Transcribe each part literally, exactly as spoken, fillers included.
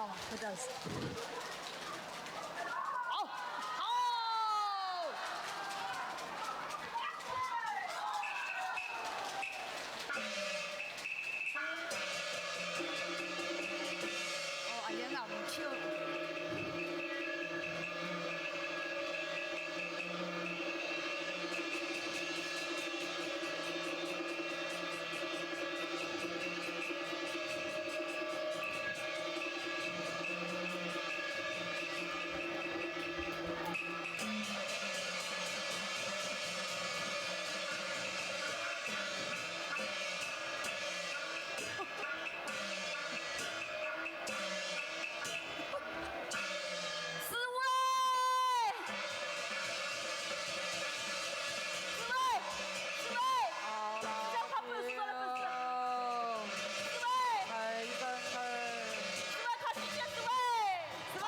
哦，不得了。好，好。哦，哎呀，俺们就 四位！四位！四位！好了，四位，快点，四位，快点。四位！哎，等会儿。四位，快点，四位！四位！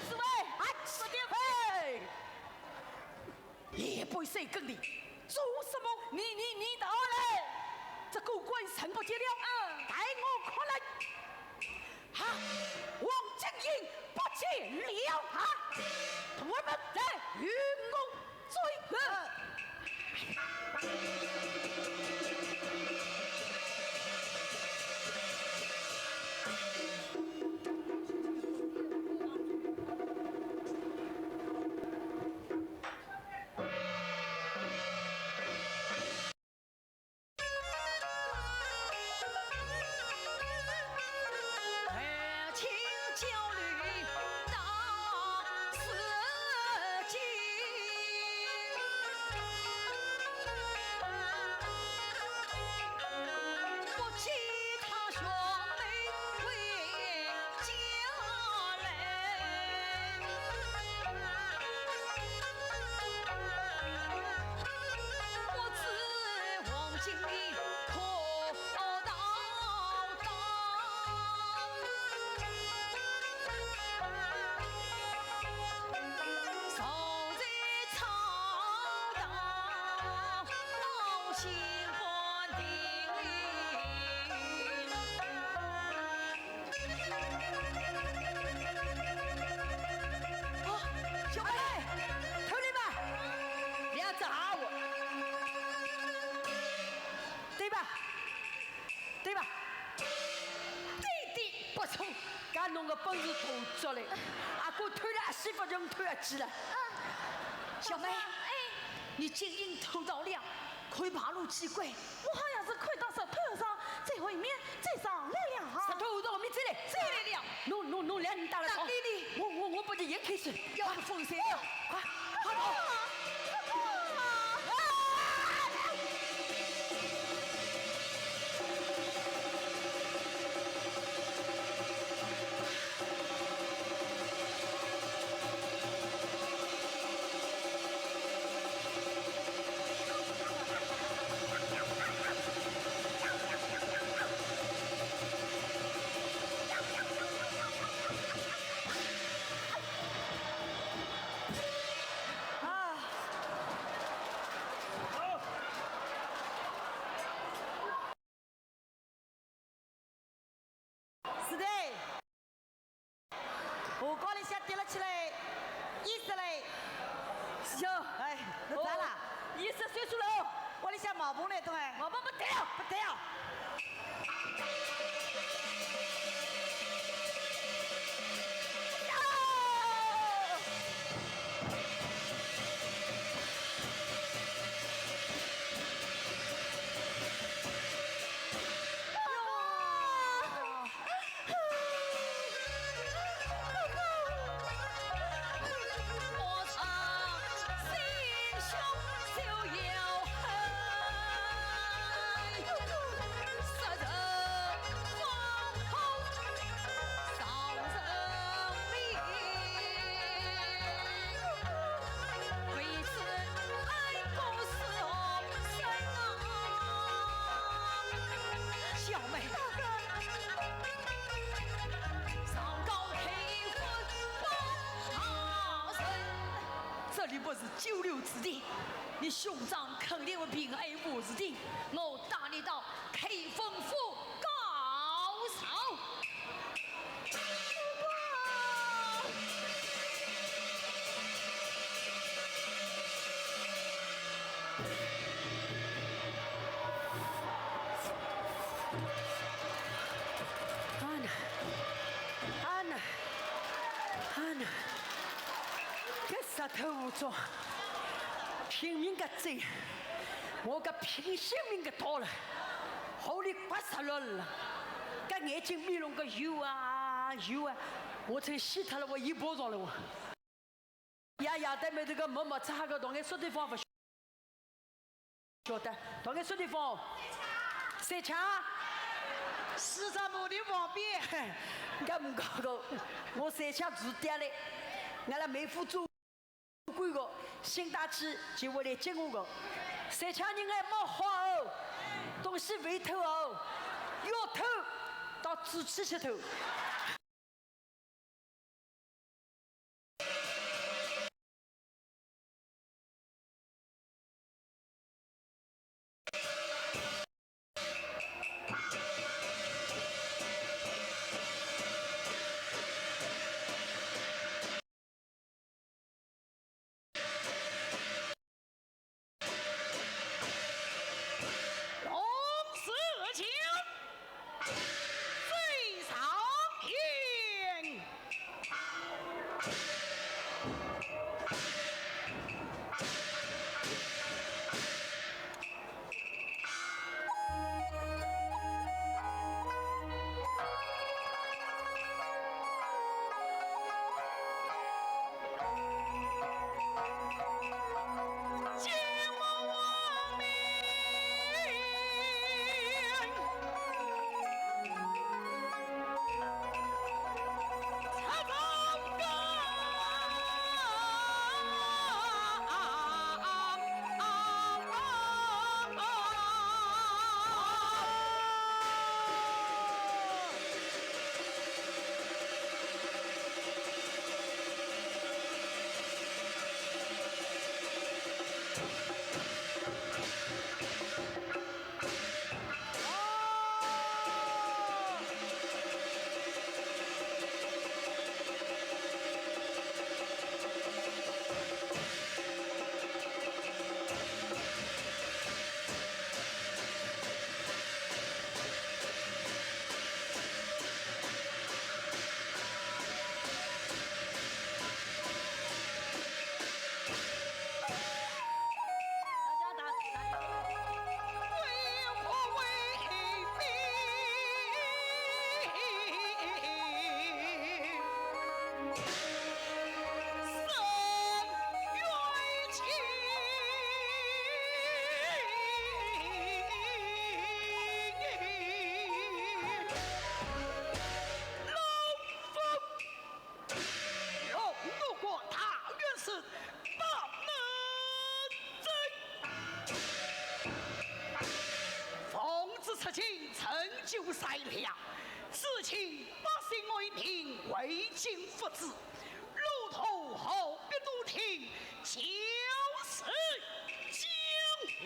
四位！啊，快点！嘿！也不会睡更的，做什么？你，你，你到嘞！这狗官人不见了。嗯。待我看来。 哈，王金英不见了啊！我们来与我追。 哦，小妹，哎，偷来吧，两只鞋子。对吧？对吧？对的，不错。搿侬个本事大着嘞，阿哥偷了阿媳妇就偷阿姐了。啊，小妹，哎，你金印偷到了，可以爬路机关。 我好像是看到石头上最后一面，再上来了。石头后头面再来，再来了。侬，侬，侬两人打了跑。打你呢。我，我，我把你引开去。要不分散了。快，快跑。快跑。啊！ 是的。下高里向跌了起来，一十嘞。哟，哎，侬咋啦？哦，一十岁数了哦。屋里向毛棚来东哎。毛棚不得了。不得了。 小妹，上告开封报大人。这里不是久留之地，你兄长肯定会平安无事的。我带你到开封府告状。头无种，拼命个走，我个拼性命个到了，喉里刮煞落了，搿眼睛眯拢个游啊游啊，我真死脱了，我一巴掌了我。爷爷对面这个默默擦个同眼说地方勿晓得，同眼说地方，三枪，西藏木林旁边。搿么高个，我三枪住掉嘞，俺拉梅府做 官个，新大气就会来接我个。三枪人还蛮好哦，东西勿偷哦，要偷到自己去偷。 龙四九，最上天。 哦，我国大元帅包拯，奉旨出京，成就善良，至今百姓安宁，未经不治，路途何必多听，就是将。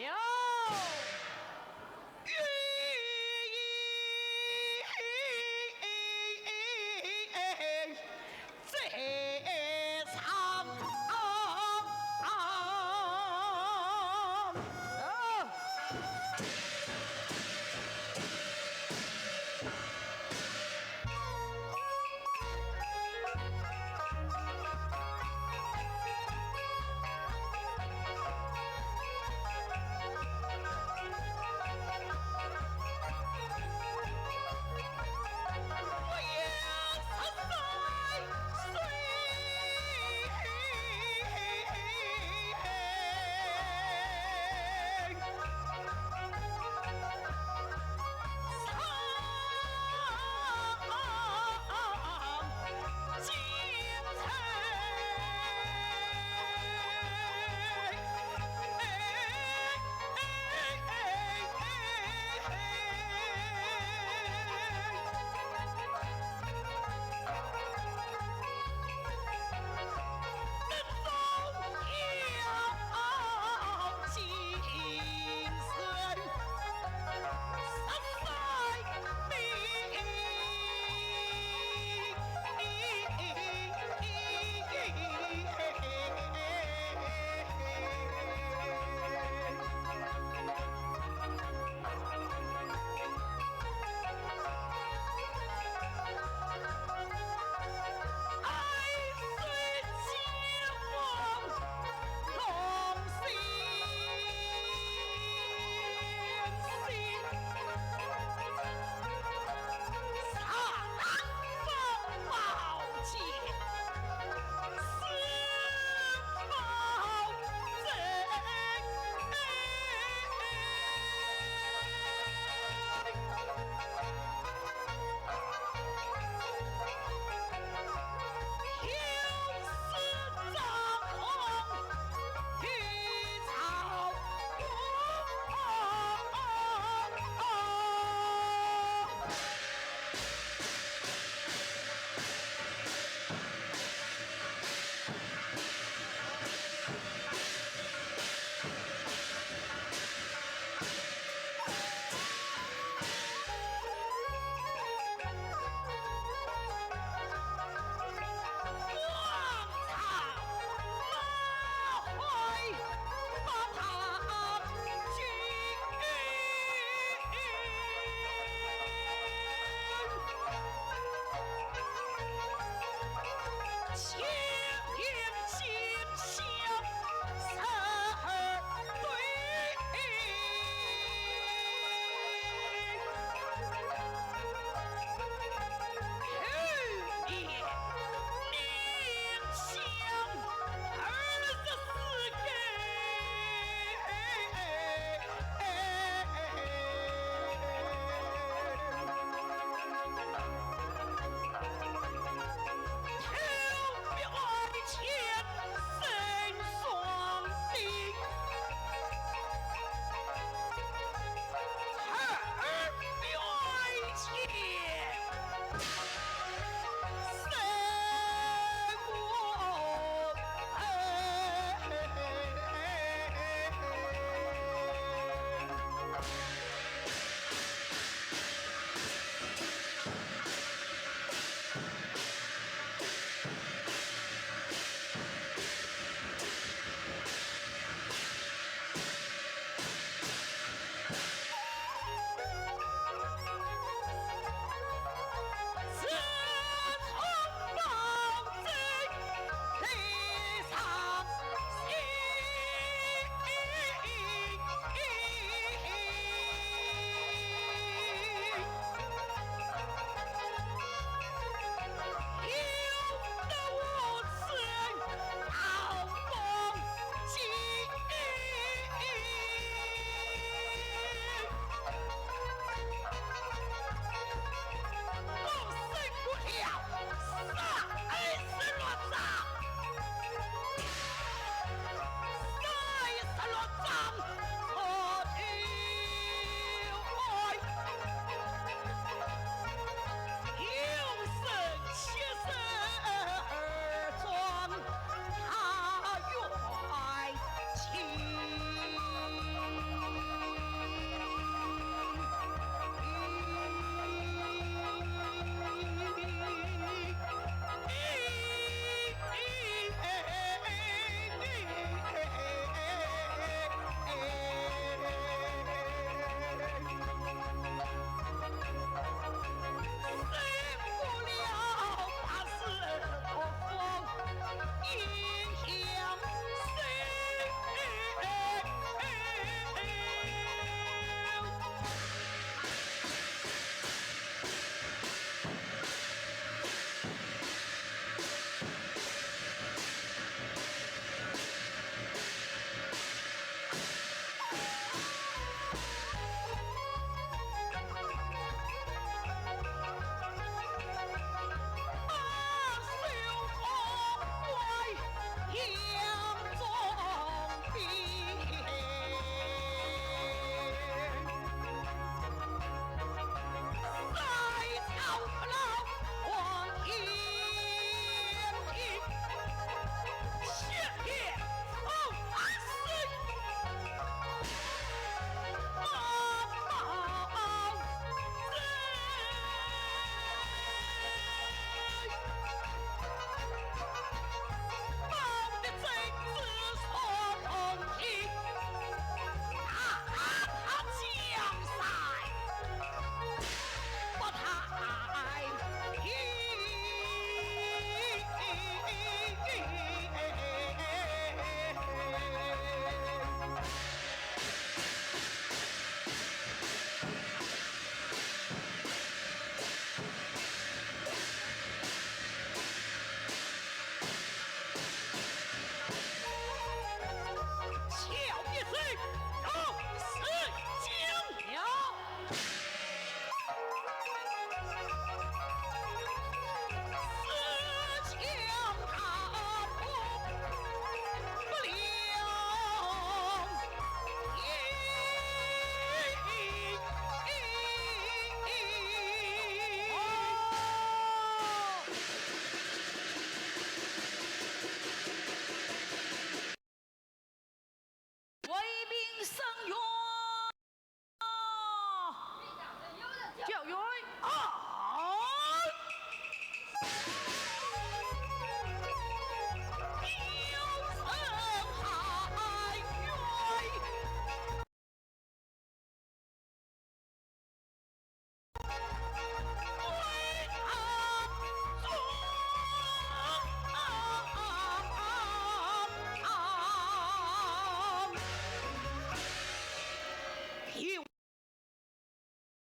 有。伸冤。叫冤。啊！有人喊冤。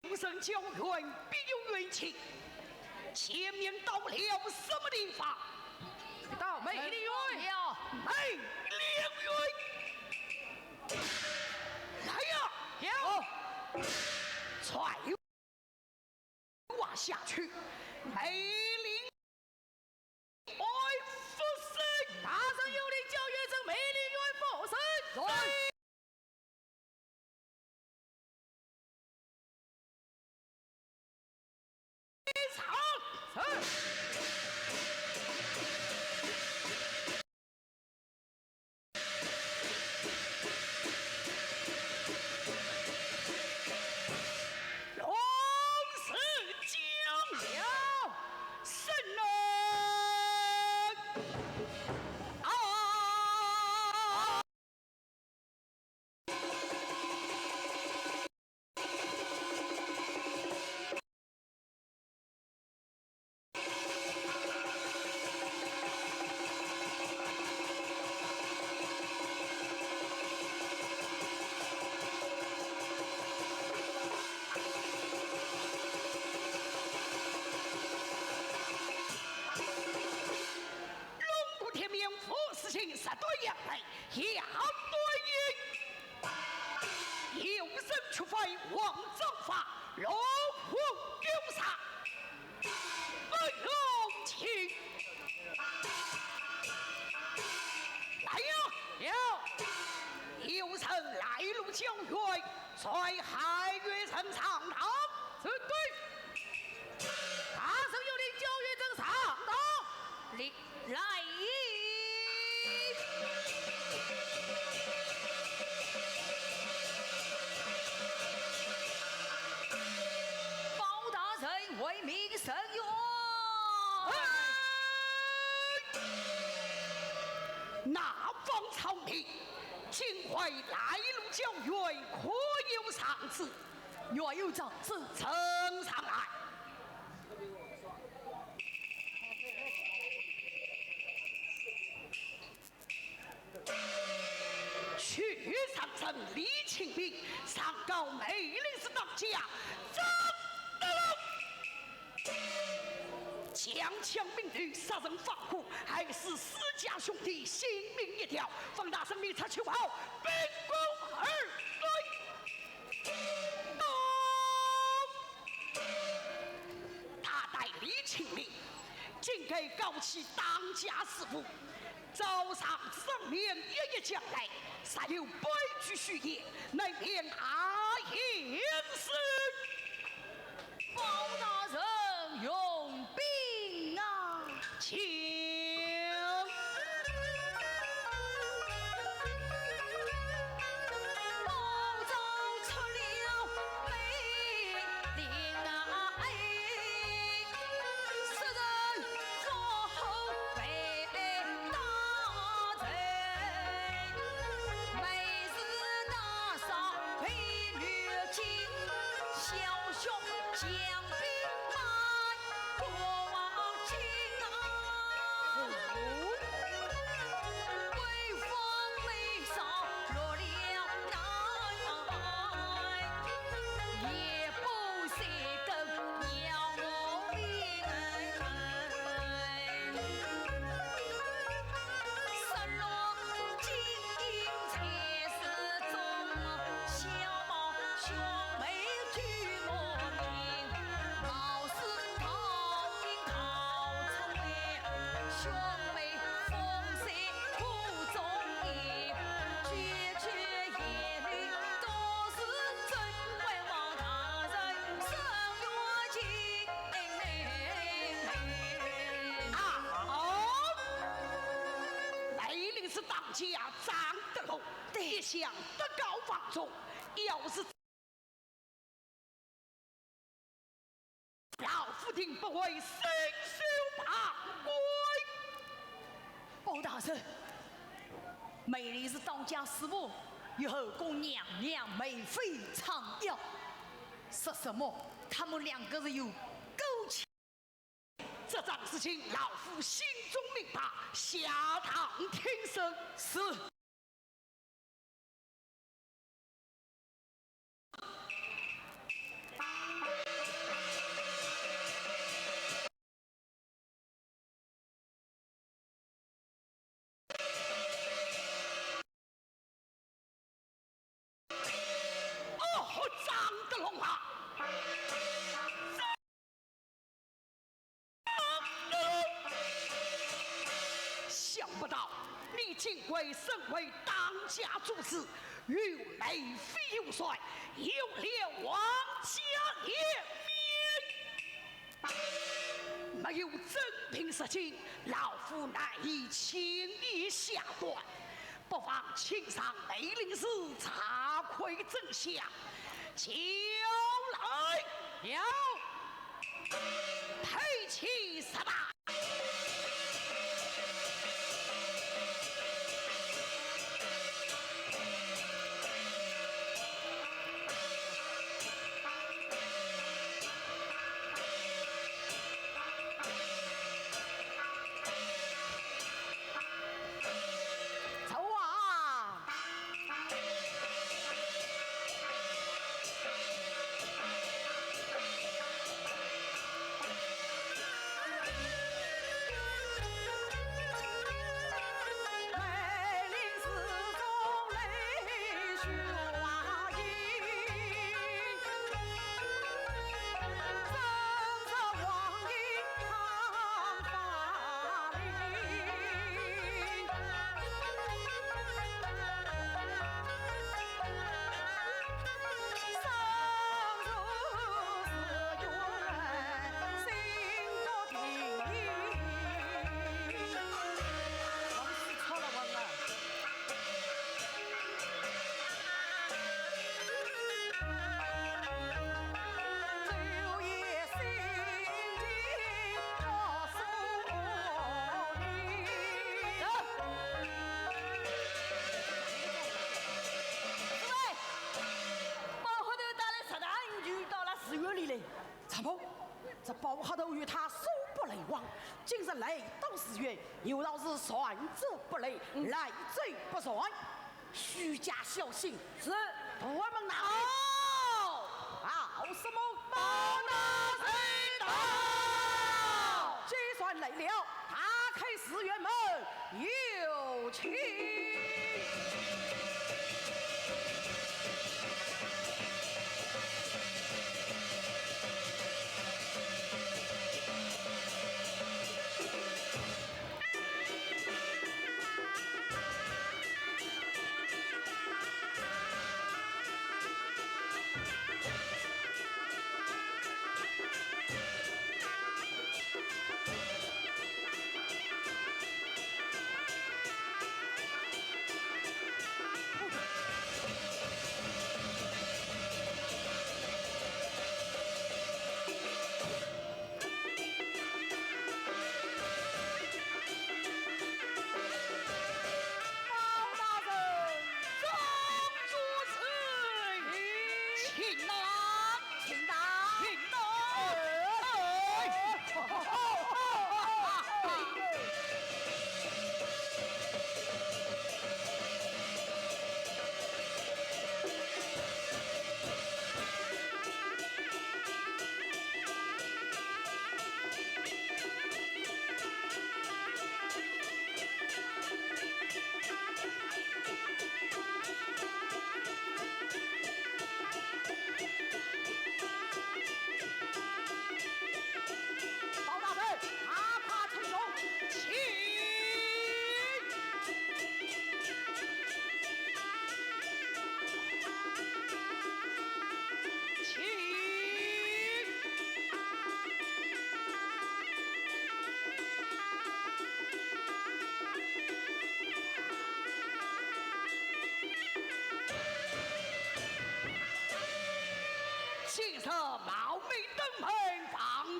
有人叫冤，必有冤情。前面到了什么地方？到梅林院。到了。梅林院。来呀！有。传 话下去，梅林院复审。大人有令，叫冤者梅林院复审。在。上。是。 龙是将了，圣人啊！ 龙骨天命，五十斤，十对阳背，一对印。有人去翻王章法，龙虎九杀，不容情。来呀！有。有人来路较远， 传喊冤人上堂。是。对。大人有令，叫冤人上堂。来。包大人，为民伸冤。哎。 哪方草民，竟会来路较远，可有状纸？若有状纸，呈上来。去上呈李清明，上告梅林寺当家张德龙 强抢民女，杀人放火，害死私家兄弟，性命一条。方大人，明察秋毫，秉公而对。大胆李清明，竟敢告起当家私物， 早上之上面一一讲来，煞有卑职许也，难免阿言是。包大人用兵啊！请。包拯出了 啊，梅林寺当家张德龙，对。一向德高望当中，要是老夫定不会袖手旁观。包大人，美丽是当家师傅，与后宫娘娘眉飞唱药，说什么他们两个人有勾结。这桩事情老夫心中明白，下堂听审。是。 哦，张德龙啊！想不到你竟会身为当家主子，与梅妃游说，有了王家颜面。 没有真凭实据，老夫难以轻易下断，不妨请上梅林寺查窥真相。叫来！有。配器十八。 走啊！包黑头带了十担油到了寺院里来。怎么？这包黑头与他素不来往，今日来到寺院，有道是善者不来，嗯。来者不善。 须加小心。是。徒儿们哪里？到。报什么？包大人到。既然来了，打开寺院门，有请。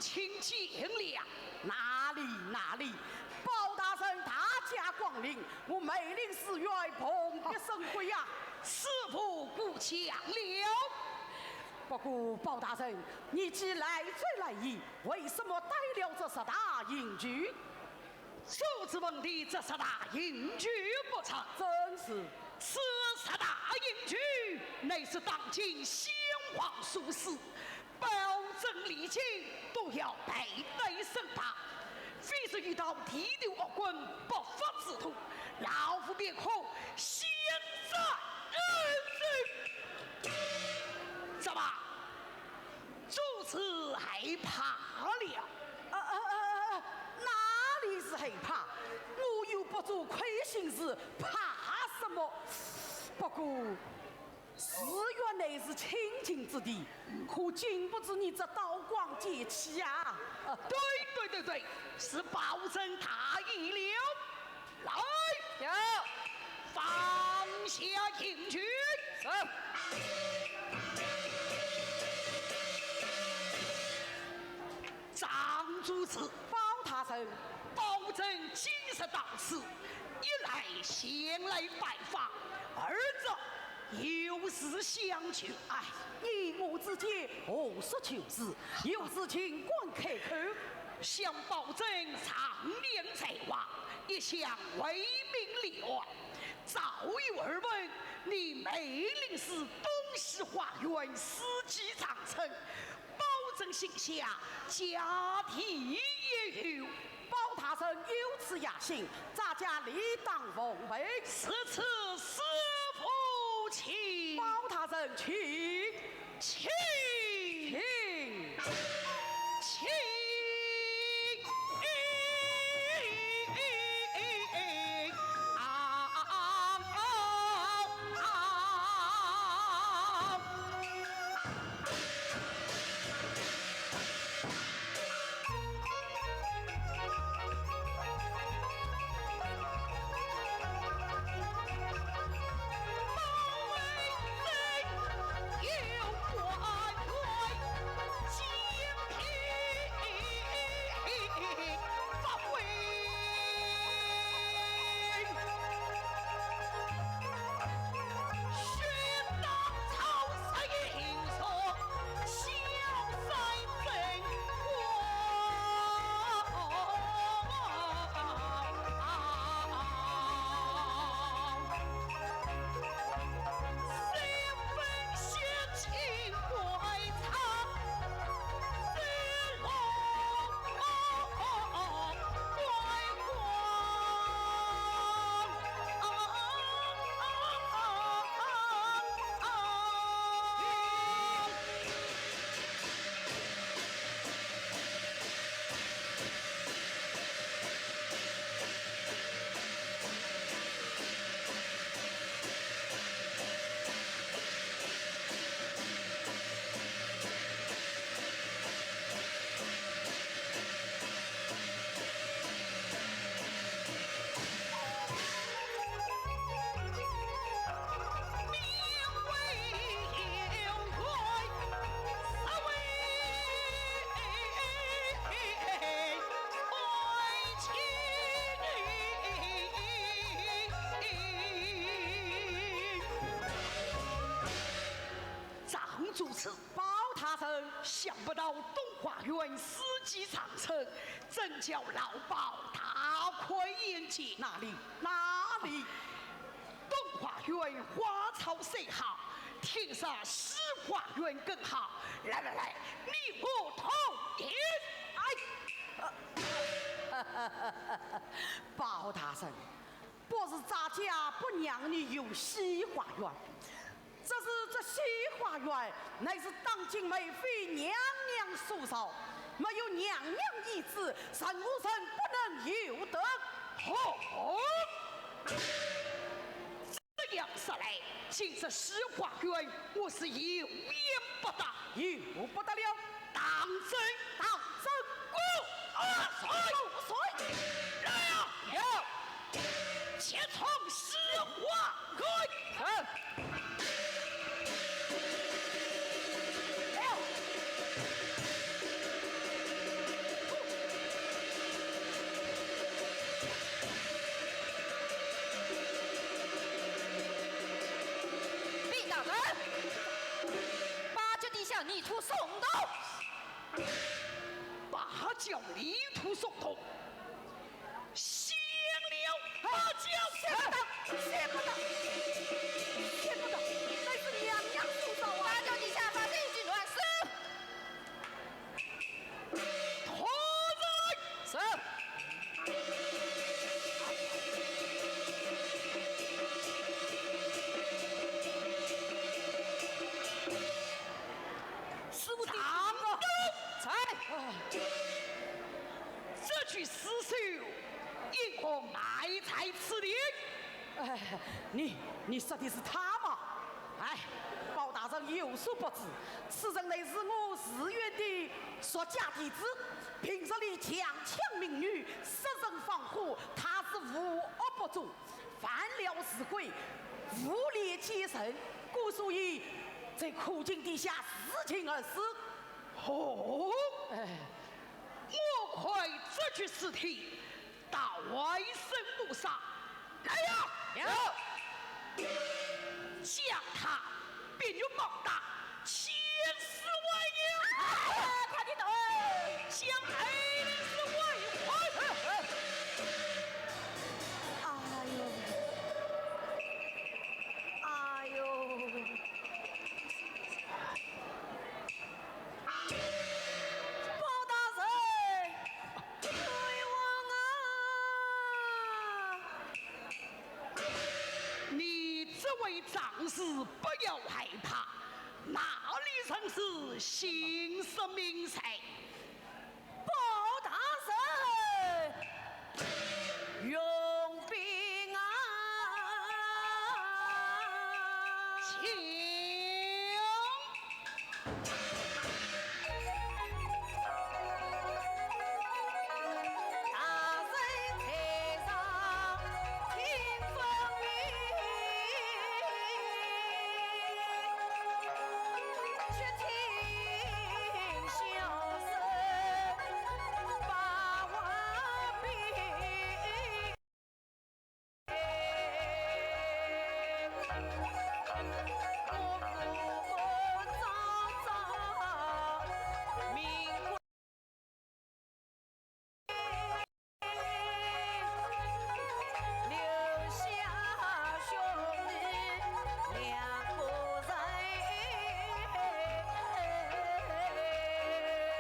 请见了。哪里哪里，包大人大驾光临，我梅林书院蓬荜生辉呀。师父过奖了。不过包大人，你既来者来也，为什么带了这十大印绢？ 主子问的这十大印绢不成？正是。此十大印绢，乃是当今先皇所赐，包拯离京都要佩戴身旁，非是遇到地头恶棍不法之徒，老夫便可先斩。怎么？ 主子害怕了。啊啊啊啊！哪里是害怕？我又不做亏心事，怕什么？不过，寺院乃是清净之地，可禁不住你这刀光剑气啊！啊，对对对对，是包拯大意了。 来，有。放下印绢。走。张主子。包大人。包拯今日到此，一来前来拜访，二则 有事相求。哎，你我之间何须求字？有事尽管开口。想包拯长年在外，一向威名立万，早有耳闻，你梅林寺东西花园，四季长春，包拯心下家底也有。 包大人有此雅兴，咱家理当奉陪。如此师父请。包大人请。请。请。请。啊啊啊啊啊！ 张主子。包大人。想不到东花园四季长春，真叫老包大开眼界。哪里？哪里？东花园花草虽好，天上西花园更好。来来来，你我同饮。哎，包大人，不是咱家不让你游西花园， 只是这西花园乃是当今梅妃娘娘所造，没有娘娘懿旨，任何人不能游得。哦，这样说来，今日西花园我是有眼不识。有不得了。当真？当真。过。啊，岁。岁。来呀！有。 且从西花园。走。松动，八角泥土松动，响了八角。想不到，想不到，想不到，乃是娘娘所造啊！八角泥下发生一记乱世。拖人来！是。 师父，上殿。在。这具尸首因何埋在此地？哎，你，你说的是他吗？哎，包大人有所不知，此人乃是我寺院的俗家弟子，平日里强抢民女，杀人放火，他是无恶不作。 犯了寺规，污蔑奸臣，故所以在苦井底下自尽而死。哦，哎。我快这具尸体到外省路上。来呀！有。将他 并用棒打千四万呀！哎呀，快点打！将爱人是为婚。哎呦，哎呦，包大人，冤枉啊！ 你这位丈夫不要害怕，哪里认识姓甚名谁？包大人，容禀啊！请。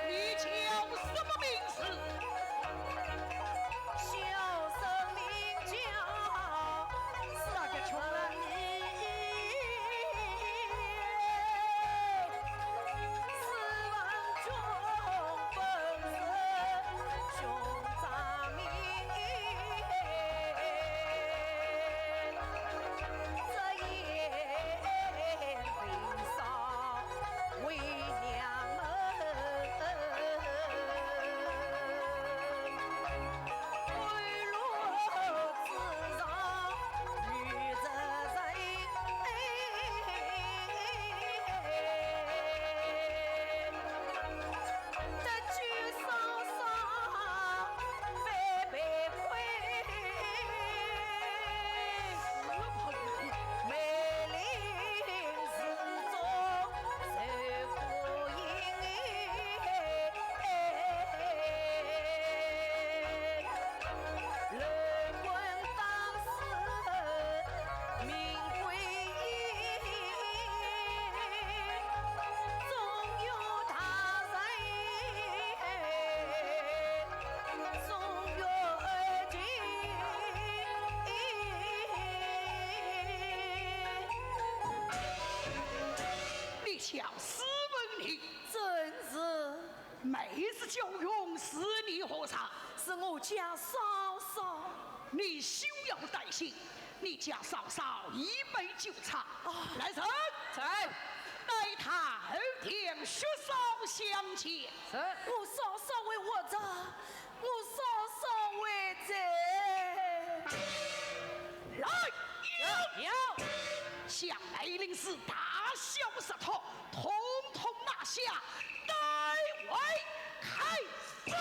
你叫什么名字？小生名叫，是啊，叫穷人。你叫施文丽？正是。每日教用是你何人？是我家嫂嫂。你休要担心，你家嫂嫂一杯酒茶。啊。来人！在。带她二天血烧香钱。是。我嫂嫂为何在？ 我嫂嫂为谁？来！有！有！将梅林寺大小食堂统统拿下，带回开封！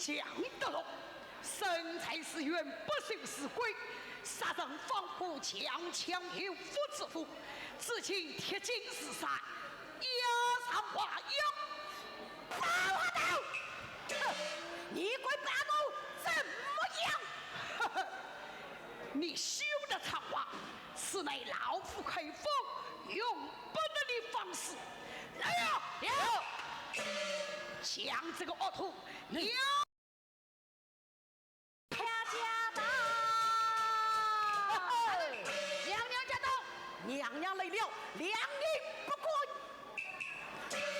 江德龙，身在寺院不守寺规，杀人放火，强抢有妇之夫，至今贴金自杀，押上华阳。把我刀！哼，你敢把我怎么样？呵呵，你休得场话，此乃老夫开封，容不得你放肆。来呀！有。将这个恶徒押 娘家到！娘娘驾到！娘娘来了，两人不敢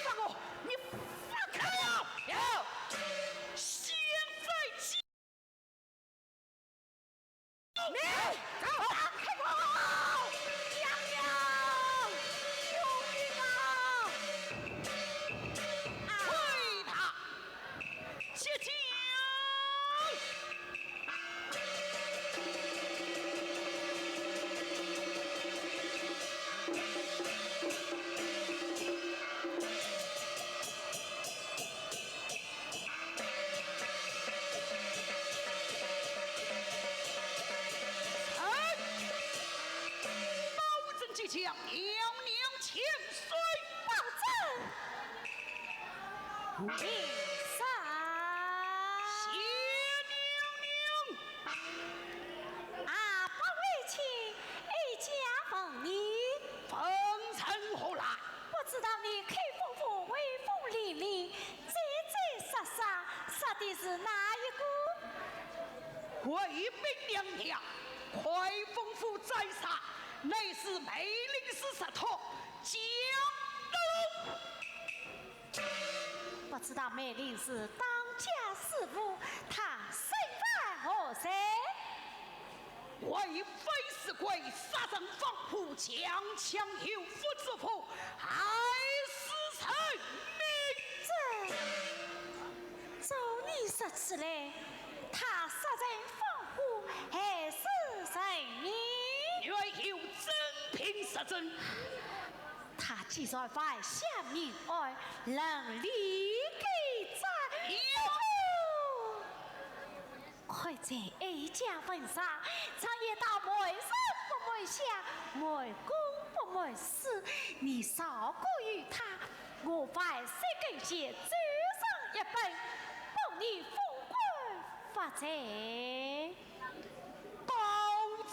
放我，你放开我！有！现在即 你放开我！娘娘！救命啊！啊！推他！ 接将！哎！包拯即将娘娘千岁！包拯！ 你杀！谢娘娘。啊，包爱卿，哀家问你。问甚何来？不知道你开封府威风凛凛，追追杀杀，杀的是哪一个？回禀娘娘，开封府斩杀，乃是梅林寺贼头江德龙。 不知道梅林寺当家师父，他身犯何罪？为非是规，杀人放火，强抢有妇之夫，害死人命。这，照你说起来，他杀人放火，害死人命。若有真凭实证， 他既然犯下命案，论理该斩。有！看在哀家份上，常言道瞒人不瞒下，瞒公不瞒私，你饶过于他，我万岁跟前奏上一本，保你封官发财。 包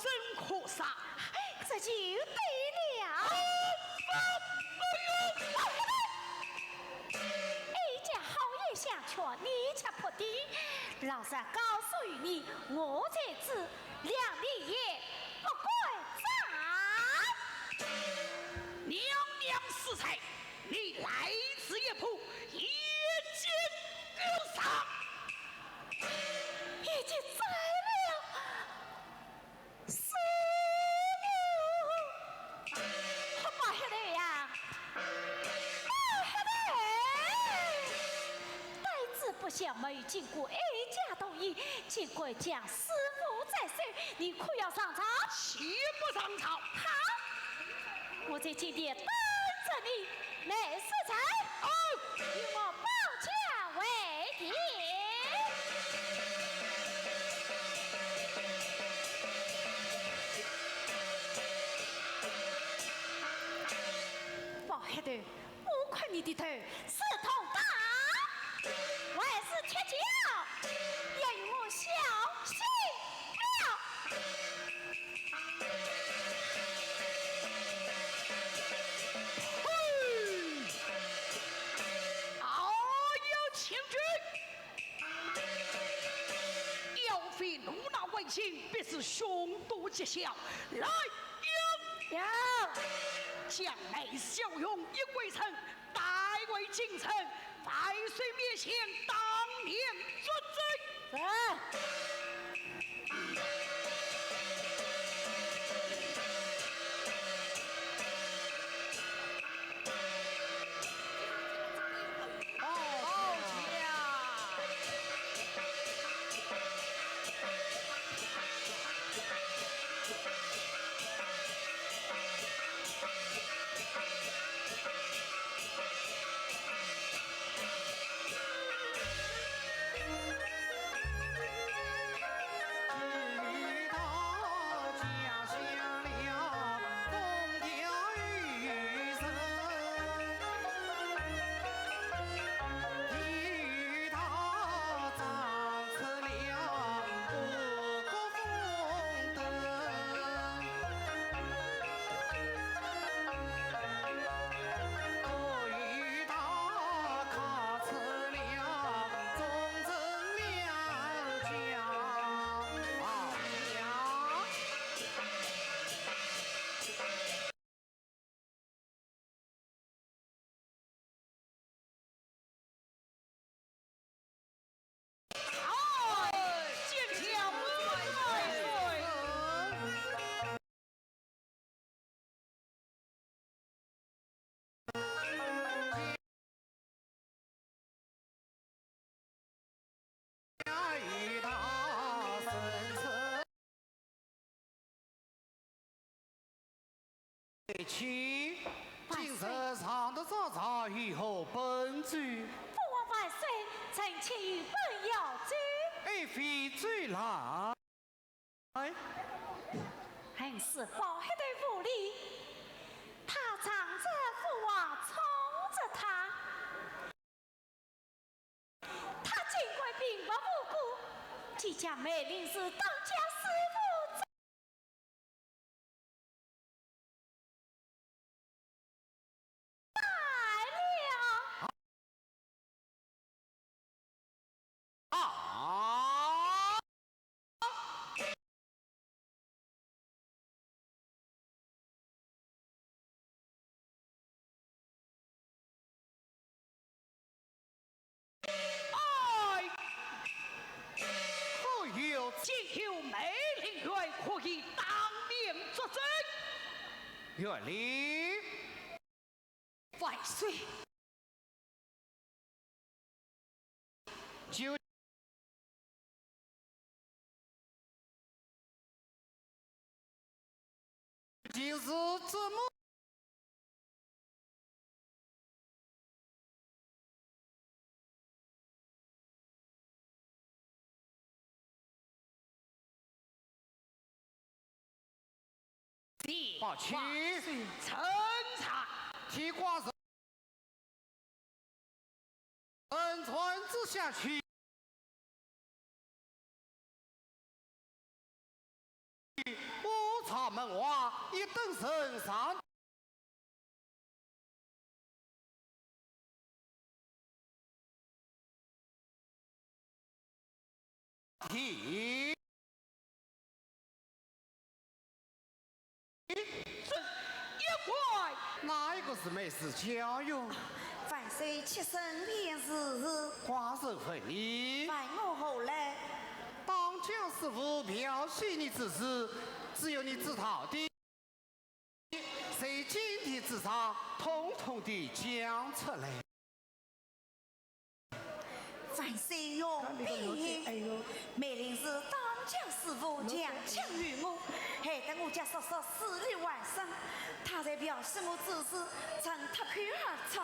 拯可杀？这就对了。哎呀，哀家好言相劝，你却不听。老实告诉于你，我才知，谅你也不敢斩。娘娘恕罪，你来迟一步，一箭勾上。 已经斩了。是了。包黑头呀，包黑头！呆子不孝，没有经过哀家同意，竟敢将师父斩首，你可要上朝？岂不上朝？好，我在金殿等着你，梅林寺贼。哦。与我保驾回殿。 包黑头，我看你的头是铜镚还是铁脚，要与我小心了。嘿！啊呀，千军！ 要非怒纳万幸，必是凶多吉祥。来呀！有。将梅小勇、鄢贵臣带回京城，万岁面前当面作证。是。 报驾！请，万岁。今日上得朝朝，有何本奏？父王万岁，臣妾有本要奏。爱妃奏来。哎，恩师包黑的无礼，他仗着父王宠着他， 他竟然平白无故，竟将梅林氏当家师父宰了。啊！ 哎，可有？今有梅林院可以当面作证。院令。万岁。就 竟是怎么？抱歉，臣在。替寡人 人传旨下去，午茶门外一等人上。提。 这一块。哪一个是梅氏娇容？万岁亲身便是。寡人问你，问我何来？当家师父调戏你之事，只有你知道的，在金殿之上，统统地讲出来。 万岁容禀，哎呦，梅林氏当家师父强抢于我，害得我家叔叔死里还生。他在调戏我之时，曾脱口而出，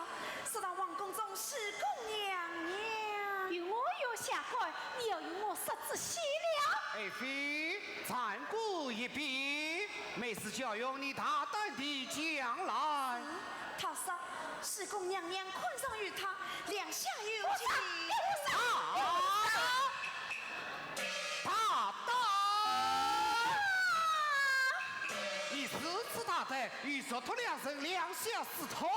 说到皇宫中许宫娘娘。与我有相干，你要与我说仔细了。爱妃，暂顾一边，梅氏娇容，你大胆地讲来。嗯，他说 许宫娘娘看上于他，两相有情。啊！大胆！你如此大胆，欲说脱两人两相私通，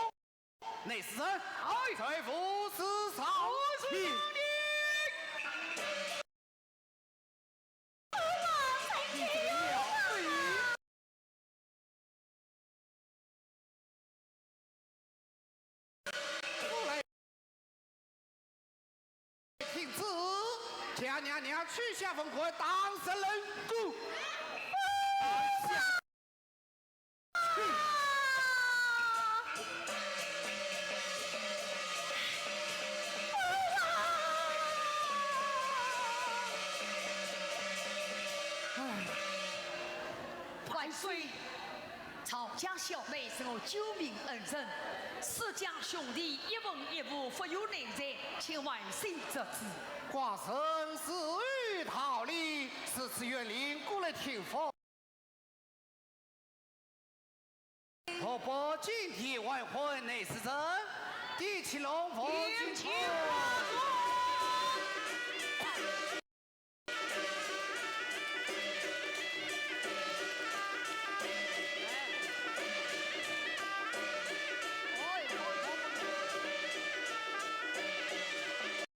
乃是人，哎，罪父是少卿。 听旨，将娘娘取下凤冠，当日冷宫。万岁！ 赵家小妹是我救命恩人，世间兄弟一文一武，不如内才，请万岁做主。寡人自有道理，是此县令过来听封。河北金殿完婚，乃是真。点起龙凤金凤。